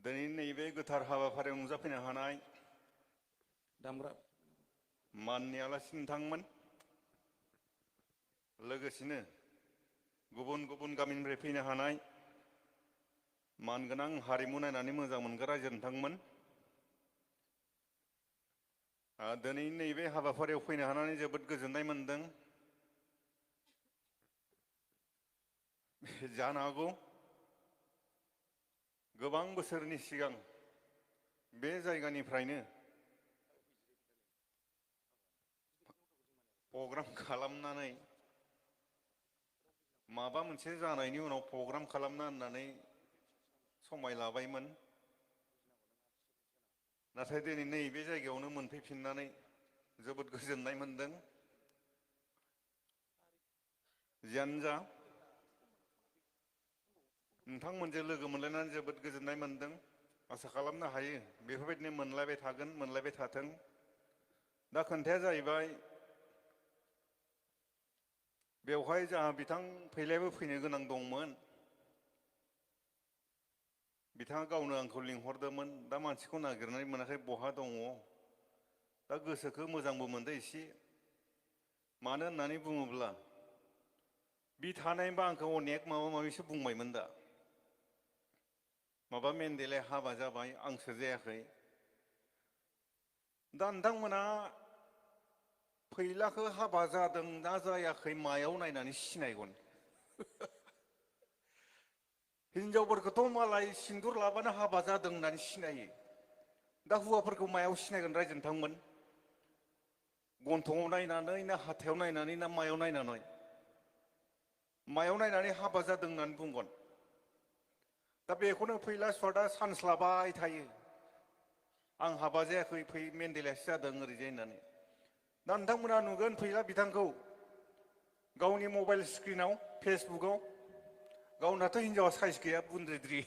दिनै नैबे गोथार हाबाफारियाव नुजाफैनो हानाय दामग्रा माननि आलासि नोंथांमोन, लोगोसेनो गुबुन गुबुन गामिनिफ्राय फैनो हानाय मानगोनां हारिमु नायनानै मोजां मोनग्रा रायजो नोंथांमोन, दिनै नैबे हाबाफारियाव फैनो हानानै जोबोद गोजोननाय मोनदों। जानो हागौ गोबां बोसोरनि सिगां बे जायगानिफ्रायनो प्रग्राम खालामनानै माबा मोनसे जानायनि उनाव प्रग्राम खालामना होननानै समाय लाबायमोन। नाथाय दिनै नैबे जायगायावनो मोनफैफिननानै जोबोद गोजोननाय मोनदों। जियानो जा नोंथांमोनजों लोगो मोनलायनानै जोबोद गोजोननाय मोनदों। आसा खालामनो हायो बेफोरबायदिनो मोनलायबाय थागोन, मोनलायबाय थाथों। दा खोथाया जाहैबाय बेवहाय जोंहा बिथां फैलायाबो फैनो गोनां दंमोन। बिथाङा गावनो आंखौ लिंहरदोंमोन। दा मानसिखौ नागिरनानै मोनाखै, बहा दङ। दा गोसोखौ मोजांबो मोनदों एसे। मानो होननानै बुङोब्ला बि थानायबा आंखौ अनेक माबा माबिसो बुंबायमोन दा। माबा मेन्देलाय हाबा जाबाय, आंसो जायाखै। दा नोंथांमोना फैलाखौ हाबा जादों ना जायाखै मायाव नायनानै सिनायगोन? हिनजावफोरखौथ' मालाय सिन्दुर लाबानो हाबा जादों होननानै सिनायो। दा हौवाफोरखौ मायाव सिनायगोन रायजो नोंथांमोन? गन्थङाव नायनानै ना हाथायाव नायनानै ना मायाव नायनानै? मायाव नायनानै हाबा जादों होननानै बुंगोन? दा बेखौनो फैला सतआ चान्स लाबाय थायो। आं हाबा जायाखै, फै मेन्देलायासो जादों ओरैजाय होननानै। दा नोंथांमोना नुगोन फैला बिथांखौ गावनि मबाइल स्क्रिनाव, फेसबुकाव। गावनाथ' हिनजावा साइस गैया, बुन्द्रिद्रि।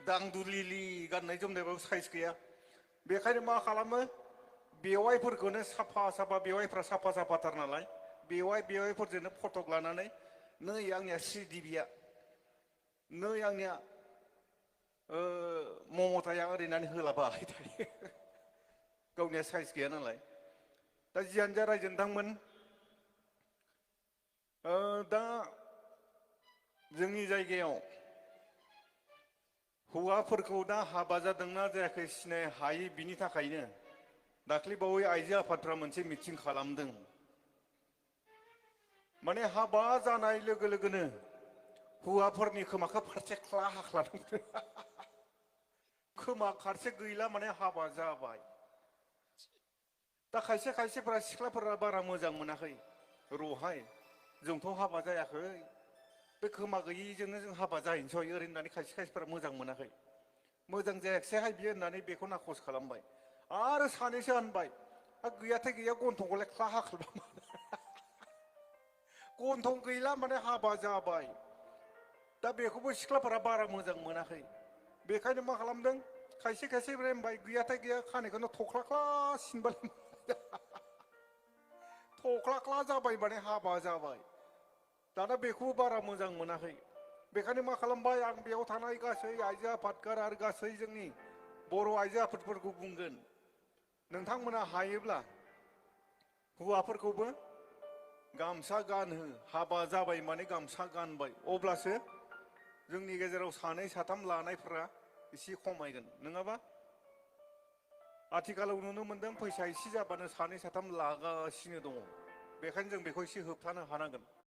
दांदुलिलि गाननाय जोमनायबाबो साइस गैया। बेखायनो मा खालामो, बेवाइफोरखौनो साफा साफा, बेवाइफ्रा साफा साफाथार नालाय, बेवाइफोरजोंनो फटक लानानै, नै आंनिया श्रीदेबिया, नै आंनिया ममताया ओरै होननानै होलाबाय थायो। गावनिया साइस गैया नालाय। दा जियानो जा रायजो नोंथांमोन, दा जोंनि जायगायाव हौवाफोरखौ दा हाबा जादोंना जायाखै सिनाय हायि, बिनि थाखायनो दाख्लैबावै आइजो आफादफ्रा मोनसे मिटिं खालामदों। माने हाबा जानाय लोगो लोगोनो हौवाफोरनि खोमाखौ फारसे ख्ला हाख्लादों। खोमा फारसे गैला माने हाबा जाबाय। दा खायसे खायसेफोरा सिख्लाफोरा बारा मोजां मोनाखै। रहाय जोंथ' हाबा जायाखै, बे खोमा गैयिजोंनो जों हाबा जाहैनोसै ओरै होननानै खायसे खायसेफोरा मोजां मोनाखै। मोजां जायाखिसैहाय बियो होननानै बेखौ नाखस खालामबाय। आरो सानैसो होनबाय, गैयाथाय गैया गन्थंखौलाय ख्ला हाख्लाबा। गन्थं गैला माने हाबा जाबाय। दा बेखौबो सिख्लाफोरा बारा मोजां मोनाखै। बेखायनो मा खालामदों, खायसे खायसे होनबाय गैयाथाय गैया खानायखौनो थख्लाख्ला सिनबाय। थख्लाख्ला जाबाय माने हाबा जाबाय। दाना बेखौबो बारा मोजां मोनाखै। बेखायनो मा खालामबाय, आं बेयाव थानाय गासै आइजो आफादगार आरो गासै जोंनि बर' आइजो आफादफोरखौ बुंगोन, नोंथांमोना हायोब्ला हौवाफोरखौबो गामसा गानहो। हाबा जाबाय माने गामसा गानबाय, अब्लासो जोंनि गेजेराव सानै साथाम लानायफ्रा एसे खमायगोन। नङाबा आथिखालाव नुनो मोनदों, फैसा एसे जाबानो सानै साथाम लागासिनो दङ। बेखायनो जों बेखौ एसे होबथानो हानांगोन।